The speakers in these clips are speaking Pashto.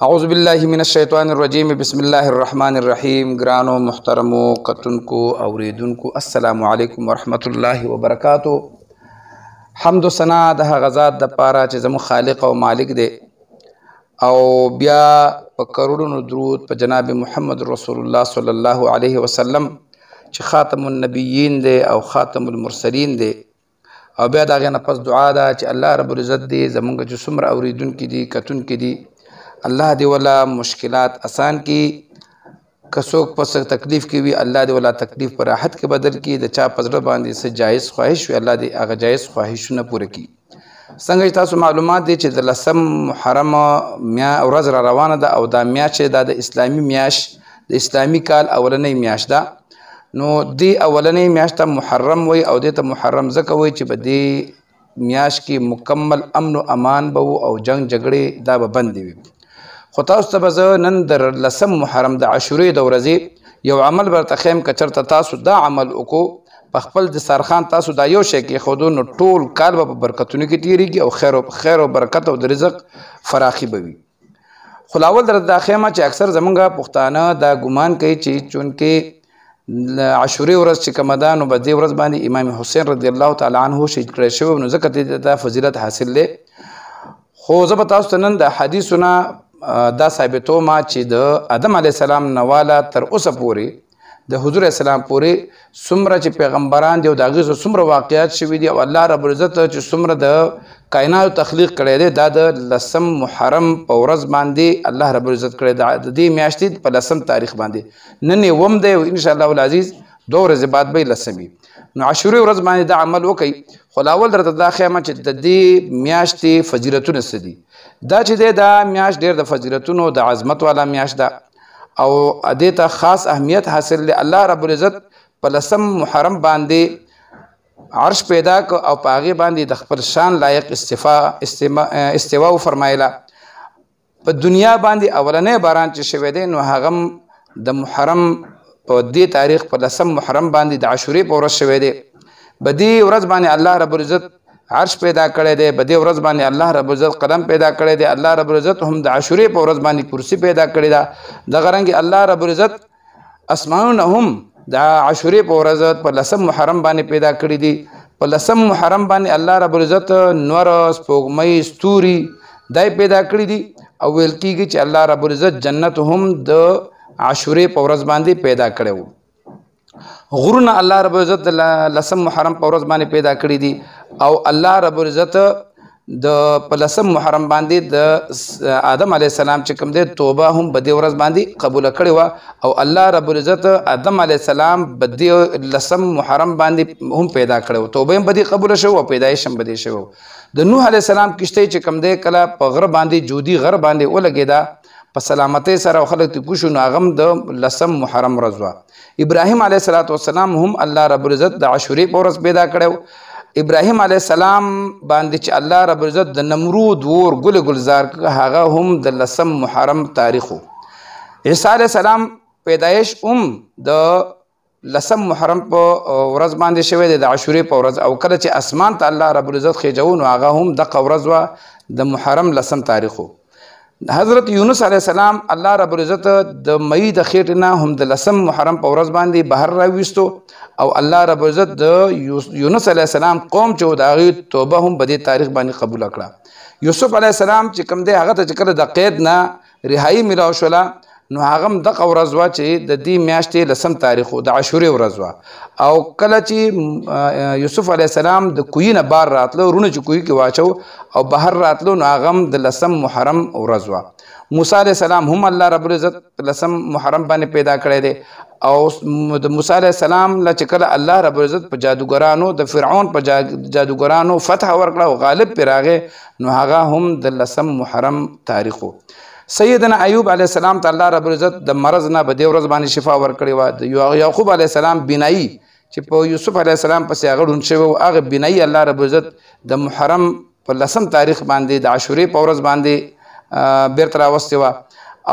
اعوذ بالله من الشیطان الرجیم، بسم الله الرحمن الرحیم. ګرانو محترمو کتونکو اوریدونکو، السلام علیکم ورحمت الله وبرکاتو. حمد و ثنا د هغه ذات دپاره چې زموږ خالق او مالک دی، او بیا په کروڑونو درود په جناب محمد رسول الله صلی الله علیه وسلم چې خاتم النبیین دی او خاتم المرسلین دی. او بیا د هغې نه پس دعا ده چې الله رب العزت دې زمونږ چې څومره اورېدونکي دي، کتونکي دي، الله دې ولا مشکلات اسان کړي. که څوک په څه تکلیف کې وي، الله دې ولا تکلیف په راحت کې بدل کړي. د چا په زړه باندې څه جایز خواهش وي، الله دې هغه جایز خواهشونه پوره کړي. څنګه چې تاسو معلومات دي چې د لسم محرم میا ورځ را روانه ده، او دا میاشت چې دا د اسلامي میاشت، د اسلامي کال اولنۍ میاشت ده. نو دې اولنۍ میاشت ته محرم وایي، او دې ته محرم ځکه وایي چې په دې میاشت کې مکمل امن و امان به و او جنگ جګړې دا به بندې وي. خو تاسو ته به زه نن د لسم محرم د عاشورې د ورځې یو عمل برته ښیم. که چېرته تاسو دا عمل وکړو، په خپل دسترخوان تاسو دا یو شی کېښودو، نو ټول کال به په برکتونو کې تېرېږي او خیر او برکت او د رزق فراخي به وي. خو لا اول درته دا ښیم چې اکثر زمونږ پښتانه دا ګمان کوي چې چونکې عاشورې ورځ چې کومه ده، نو په دې ورځ باندې امام حسین رضی الله تعالی عنه شهید کړی شوی، نو ځکه دې ته دا فضیلت حاصل دی. خو زه به تاسو ته نن د حدیثو نه دا ثابتوم چې د آدم علیه السلام نه والا تر اوسه پورې د حضور علیه السلام پورې څومره چې پیغمبران دي او د هغې سره څومره واقعات شوي دي، او الله رب العزت چې څومره د کائناتو تخلیق کړی دی، دا د لسم محرم په ورځ باندې الله رب العزت کړی دی، د دې میاشتې په لسم تاریخ باندې. نن یې اووم دی او انشاءالله العزیز دوه ورځې بعد به یې لسم وي. نو عاشورې ورځ باندې دا عمل وکړئ. خو لا اول درته دا ښیم چې د دې میاشتې فضیلتونه څه دي. دا چې دی دا میاشت ډېر د فضیلتونو د عظمت والا میاشت ده، او دې ته خاص اهمیت حاصل دی. الله رب العزت په لسم محرم باندې عرش پیدا کړ او په هغې باندې د خپل شان لایق استوا وفرمایله. په دنیا باندې اولنی باران چې شوی دی، نو هغه هم د محرم په دې تاریخ په لسم محرم باندې د عاشورې په ورځ شوی دی. په دې ورځ باندې الله رب العزت عرش پیدا کړی دی، په دې ورځ باندې الله رب العزت قلم پیدا کړی دی، الله رب العزت هم د عاشورې په ورځ باندې کرسي پیدا کړې ده. دغه رنګ الله رب العزت اسمانونه هم د عاشورې په ورځ په لسم محرم باندې پیدا کړي دي. په لسم محرم باندې الله رب العزت نور، سپوږمۍ، ستوري دا یې پیدا کړي دي، او ویل کېږي چې الله رب العزت جنت هم د عاشورې په ورځ باندې پیدا کړی و. غرونه الله رب العزت د لسم محرم په ورځ باندې پیدا کړي دي، او الله رب العزت د په لسم محرم باندې د آدم علیه السلام چې کوم دی توبه هم په دې ورځ باندې قبوله کړې وه، او الله رب العزت آدم علیه السلام په دې لسم محرم باندې هم پیدا کړی و، توبه هم په دې قبوله شوه او پیدایش هم په دې شوی و. د نوح علیه السلام کښتۍ چې کوم دی کله په غره باندې جودي غره باندې ولګېده په سلامتۍ سره او خلک ترې کوز شو، نو هغه هم د لسم محرم ورځ وه. ابراهیم علیه الصلاة والسلام هم الله رب العزت د عاشورې په ورځ پیدا کړی و. ابراهیم علیه السلام باندې چې الله رب العزت د نمرود ور ګل ګلزار کړ، هغه هم د لسم محرم تاریخ و. عیسی علیه السلام پیدایش هم د لسم محرم په ورځ باندې شوی دی، د عاشورې په ورځ. او کله چې اسمان ته الله رب العزت خېژوو، نو هغه هم دغه ورځ وه، د محرم لسم تاریخ و. حضرت یونس علیه السلام الله رب العزت د مئی د خېټې نه هم د لسم محرم په ورځ باندې بهر راویستو، او الله رب العزت د یونس علیه السلام قوم چې و د هغې توبه هم په دې تاریخ باندې قبوله کړه. یوسف علیه السلام چې کوم دی هغه ته چې کله د قید نه رهایی میلاو شوله، نو هغه هم دغه ورځ وه چې د دې میاشتې لسم تاریخ و، د عاشورې ورځ وه. او کله چې یوسف علیه السلام د کویي نه بار راتلو، وروڼه چې کویي کې واچو او بهر راتلو، نو هغه هم د لسم محرم ورځ وه. موسی علیه السلام هم الله رب العزت لسم محرم باندې پیدا کړی دی. او د موسی علیه السلام له چې کله الله رب العزت په جادوګرانو د فرعون په جادوګرانو فتح ورکړه او غالب پرې راغی، نو هغه هم د لسم محرم تاریخ و. سیدنا ایوب علیه السلام ته الله رب العزت د مرض نه په دې ورځ باندې شفا ورکړې وه. د یعقوب علیه السلام بینایي چې په یوسف علیه السلام پسې هغه ړوند شوی و، هغه بینایي الله رب العزت د محرم په لسم تاریخ باندې د عاشورې په ورځ باندې بیرته راوستې وه.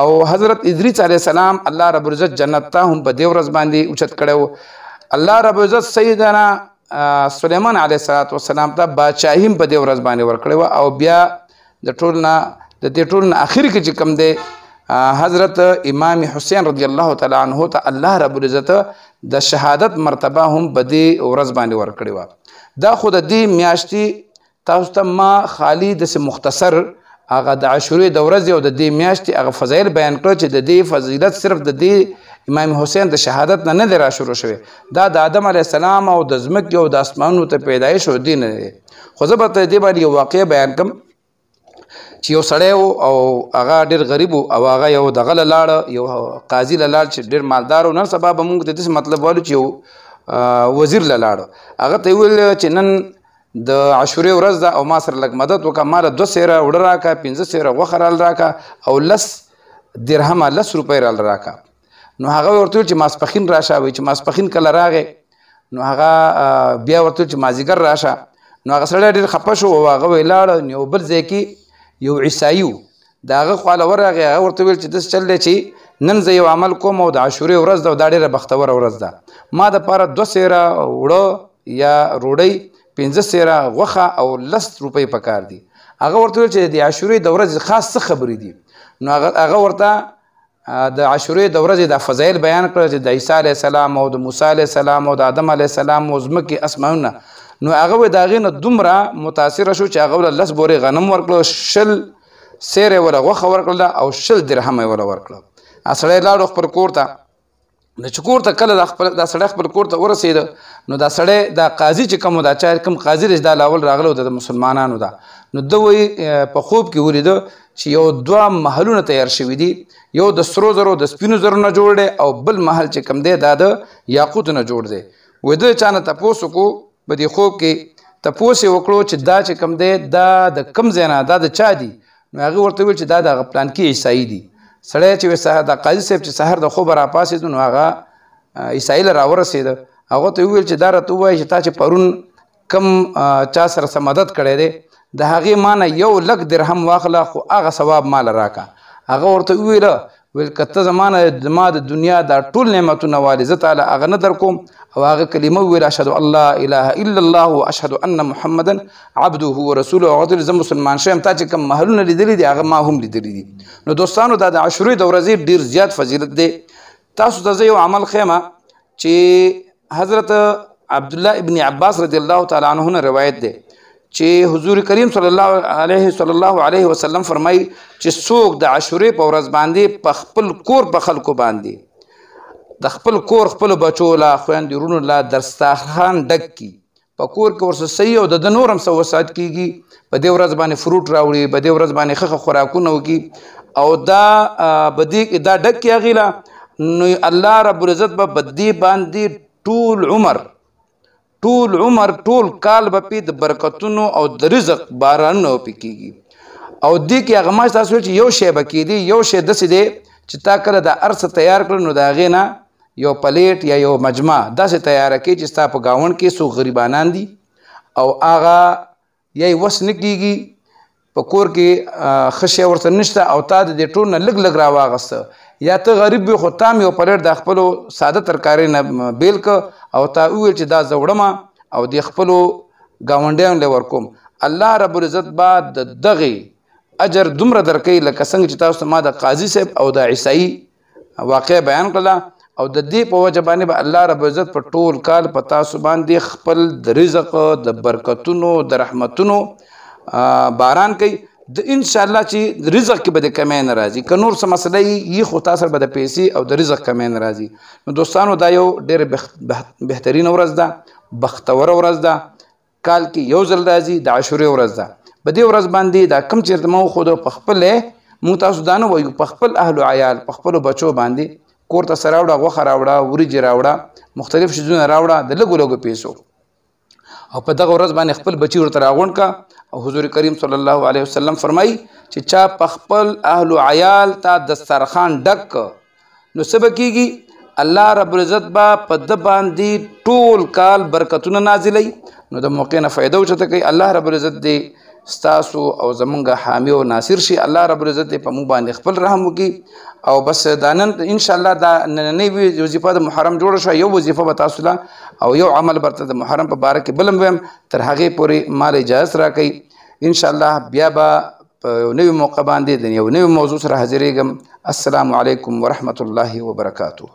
او حضرت ادریس علیه السلام الله رب العزت جنت ته هم په دې ورځ باندې اوچت کړی و. الله رب العزت سیدنا سلیمان علیه السلام ته بادشاهي هم په دې ورځ باندې ورکړې وه. او بیا د ټول نه د دې ټول نه اخر کې چې کوم دی حضرت امام حسین رضی الله تعالی عنه ته الله رب العزت د شهادت مرتبه هم په دې ورځ باندې ورکړې وه. دا خو د دې میاشتې تاسو ته ما خالي داسې مختصر هغه د عاشورې د ورځې او د دې میاشتې هغه فضایل بیان کړو چې د دې فضیلت صرف د دې امام حسین د شهادت نه نه دی را شروع شوی، دا د آدم علیه السلام او د ځمکې او د اسمانونو ته پیدایش او دین نه دی. خو زه به ته دې باندې یو واقعه بیان کړم چې یو سړی و او هغه ډېر غریب و او هغه یو دغه له لاړه، یو قاضي له لاړ چې ډېر مالدار و. نن سبا به موږ د داسې مطلب والو چې یو وزیر له لاړو، هغه ته یې وویل چې نن د عاشورې ورځ ده او ما سره لږ مدد وکړه، ما له 2 سیره اوړه راکړه، 5 سیره غوښه راله راکړه او 10 درهمه 10 روپۍ راله راکړه. نو هغه ورته وویل چې ماسپښین راشه. وایي چې ماسپښین کله راغی نو هغه بیا ورته وویل چې مازدیګر راشه. نو هغه سړی ډېر خفه شو او هغه وایي لاړه. نو یو بل ځای کې یو عیسایي و، د هغه خواله ورغی، هغه ورته وویل چې داسې چل دی چې نن زه یو عمل کوم او د عاشورې ورځ ده او دا ډېره بختوره ورځ ده، ما دپاره 2 سیره اوړه یا روډۍ، 5 سیره غوښه او 10 روپۍ پکار دي. هغه ورته وویل چې د عاشورې د ورځې خاص څه خبرې دي؟ نو هغه ورته د عاشورې د ورځې دا فضایل بیان کړل چې د عیسی علیه السلام او د موسی علیه السلام او د آدم علیه السلام او ځمکې اسمانونه. نو هغه وایي د هغې نه دومره متاثره شو چې هغه له 10 بورې غنم ورکړو، 20 سیره یې وله غوښه ورکړله او 20 درهمه یې وله ورکړه. هغه سړی لاړو خپل کور ته. نو چې کور ته کله دا سړی خپل کور ته ورسېده نو دا سړی دا قاضي چې کوم دا چا کوم قاضي دی چې دا لاول راغلی و د مسلمانانو ده، نو ده وایي په خوب کې ولیده چې یو 2 محلونه تیار شوي دي، یو د سرو زرو د سپینو زرو نه جوړ دی او بل محل چې کوم دی دا د یاقوتو نه جوړ دی. وایي ده چا نه تپوس وکړو په دې خوب کې، تپوس یې وکړو چې دا چې کوم دی دا د کوم ځای نه، دا د چا دي؟ نو هغې ورته وویل چې دا د هغه پلانکي عیسایي دي. سړی چې سهار د قاضي صاحب چې سهار د خوبه راپاڅېدو نو هغه عیسایي له راورسېده، هغه ته یې وویل چې دا راته ووایه چې تا چې پرون کوم چا سره څه مدد کړی دی د هغې ما نه 1 لک درهم واخله خو هغه ثواب ما له راکړه. هغه ورته وویله ویل که ته زما نه زما د دنیا دا ټول نعمتونه والې زه تاله هغه نه در کوم. او هغه کلمه وویله اشهد ان لا اله الا الله و اشهد ان محمدا عبده و رسوله. هغه ته زه مسلمان شوم، تا چې کوم محلونه لیدلي دي هغه ما هم لیدلي دي. نو دوستانو دا د عاشورې د ورځې ډېر زیات فضیلت دی. تاسو ته زه یو عمل ښیم چې حضرت عبدالله ابن عباس رضی الله تعالی عنه نه روایت دی چې حضور کریم صلی الله علیه وسلم فرمایي چې څوک د عاشورې په ورځ باندې په خپل کور په خلکو باندې د خپل کور خپلو بچو له خویندو وروڼو له دسترخوان ډک کړي، په کور کې ورسره صحیح او د ده نور هم څه وسعت کېږي، په دې ورځ باندې فروټ راوړي، په دې ورځ باندې ښه ښه خوراکونه وکړي او دا په دې کې دا ډک کړي هغې له، نو الله رب العزت به په دې باندې ټول عمر ټول کال به پې د برکتونو او د رزق بارانونه پې کېږي. او دې کې هغه ما تاسو ویل چې یو شی به کېدي، یو شی داسې دی چې تا کله دا هر څه تیار کړل نو د هغې نه یو پلیټ یا یو مجمع داسې تیاره کړي چې ستا په ګاونډ کې څوک غریبانان دي او هغه یا یې وس نه کېږي، په کور کې ښه شی ورته نشته او تا د دې ټول نه لږ لږ راواغسته، یا ته غریب وې خو تا هم یو پلیټ د خپلو ساده ترکارۍ نه بېل که او تا وویل چې دا زه وړمه او دې خپلو ګاونډیانو له ورکوم، الله رب العزت به د دغې اجر دومره درکوي لکه څنګه چې تاسو ته ما د قاضي صاحب او د عیسایي واقع بیان کړله. او د دې په وجه باندې به الله رب العزت په ټول کال په تاسو باندې خپل د رزق د برکتونو د رحمتونو باران کوي. د انشاءالله چې رزق کې به د کمی نه راځي، که نور څه مسله یي خو تا سره به د پیسې او د رزق کمی نه راځي. نو دوستانو دا یو ډېره بهترینه ورځ ده، بختوره ورځ ده، کال کې یو ځل راځي، د عاشورې ورځ ده. په دې ورځ باندې دا کم چېرته ما وښوده په خپله موږ تاسو دا نه وایو، په خپل اهل و عیال په خپلو بچو باندې کور ته څه راوړه، غوښه راوړه، وریجې راوړه، مختلف شیزونه راوړه د لږو لږو پیسو، او په دغه ورځ باندې خپل بچي ورته راغونډ کړه. او حضور کریم صلی الله علیه وسلم فرمایي چې چا په خپل اهل و عیال ته دسترخوان ډک کړ نو څه به کېږي؟ الله رب العزت به په ده باندې ټول کال برکتونه نازلوي. نو د موقع نه فایده اوچته کوي. الله رب العزت دې ستاسو او زمونږ حامی او ناصر شي. الله رب العزت دې په موږ باندې خپل رحم وکړي. او بس دا نن انشاءالله دا نننۍ وظیفه د محرم جوړه شوه، یو وظیفه به تاسو له او یو عمل به درته د محرم په باره کې بل هم ویم. تر هغې پورې ما له اجازت راکړئ. انشاءالله بیا به په یو نوي موقع باندې د یو نوي موضوع سره حاضرېږم. السلام علیکم ورحمت الله وبرکاته.